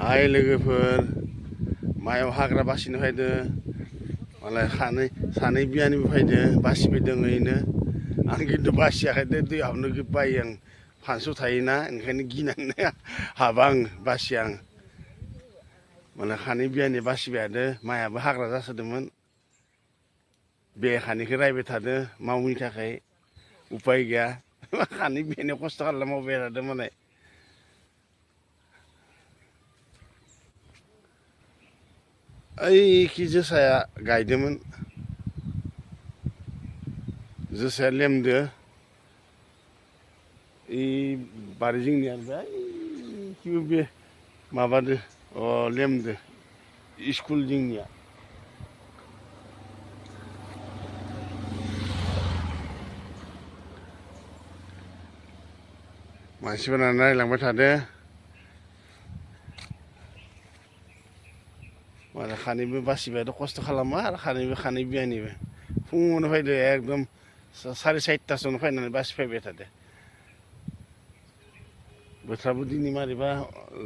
आइ लोगोफोर मायाव हाग्रा बासिनो फैदो मालाय सानै बियानिबो फैदो बासिफैदों ओरैनो आं खिन्थु बासियाखै दे दै हाबनो बायो आं फानसु थायोना ओंखायनो गिनानै हाबा आं बासिया आं मालाय खानै बियानि बासिबाय थादो माइयाबो हाग्रा जासोदोंमोन बेखानिखौ रायबाय थादो मावैनि थाखाय उपाय गैया खानै बियानि खस्थ' खालामना मावबाय थादो मालाय ओइखि जोसाया गायदोंमोन जोसाया लेमदो इ बारि जोंनियानिफ्राय ओइखिबो बे माबादो लेमदो स्कुल जोंनिया मानसिफोरा नायलांबाय थादो मालाय खानैबो बासिबाय खस्थ' खालामा आरो खानै बियानिबो फुङावनो फैदो एकदम 4:30टासोआवनो फैनानै बासिफैबाय थादो बोथोराबो दिनै मारैबा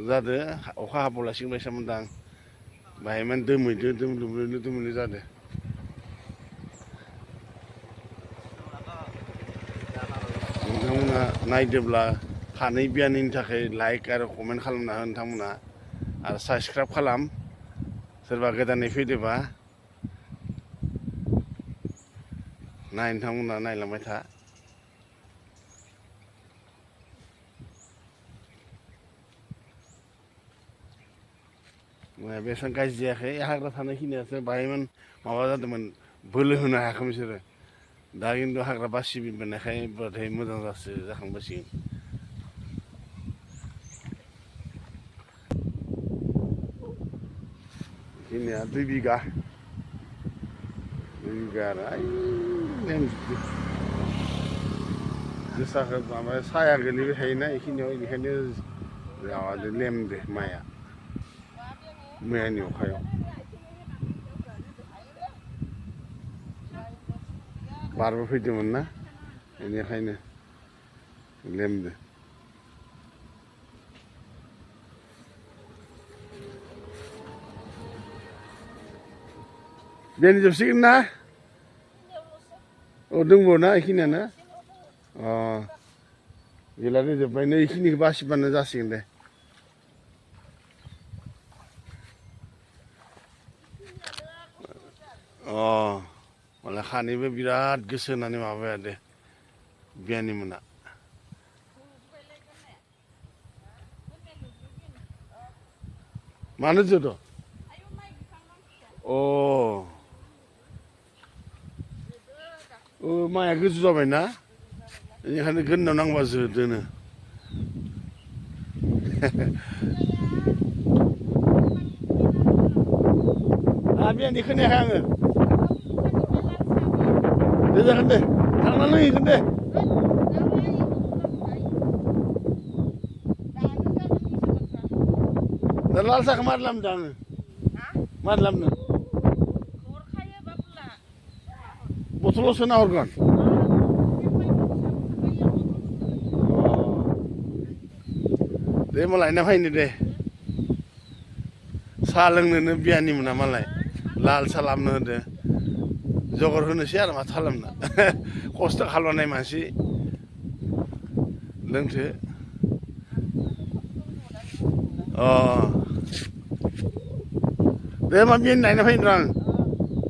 जादो अखा हाबावलासिगोन बायसा मोनदां बाहायमान दोमैदो दोमैलु जादो नोंथांमोना नायदोब्ला खानै बियानैनि थाखाय लाइक आरो कमेन्ट खालामना हो नोंथांमोना आरो साबसक्राइब खालाम सोरबा गोदानै फैदोबा नोंथांमोना नायलांबाय था बेसेबां गाज्रि जायाखै हाग्रा थानायखिनियासो बाहायमोन माबा जादोंमोन बोलो होनो हायाखै बिसोरो दा खिन्थु हाग्रा बासिबोनायखाय बाथाय मोजां जाखांबोसिगोन जोंनिया 2 बिगा आरो लेमजोबदो जोसाखौ माबा साया गोलैबाय थायोना बेखिनियाव बेनिखायनो माबादो लेमदो माइआ मैयानि अखायाव बारबो फैदोंमोन ना बेनिखायनो लेमदो बियानि जोबसिगोन ना दंबावो ना बेखिनियानो गैलानो जोब्बाय नै बेखिनिखौ बासिबानो जासिगोन दे मालाय खानैबो बिराद गोसो होनानै माबाया दे बियानि मोना मानो जोद' माइआ गोजौ जाबायना बेनिखायनो गोदोनायाव नांबा जोदोनो बियानि खोनायाखै आङो दे जागोन दे थांना लोंहैगोन दे दा लाल साहखौ मारै लामदो आङो मारै लामनो बथलाव सोना हरगोन दे होनबा लायना फैनो दे साहा लोंनोनो बियानि मोना मालाय लाल साहा लाबनो होदो जगर होनोसै आरो माथो खालामनो खस्थ' खालामनाय मानसि लोंथो दे होनबा बियानि नायना फैनो र' आं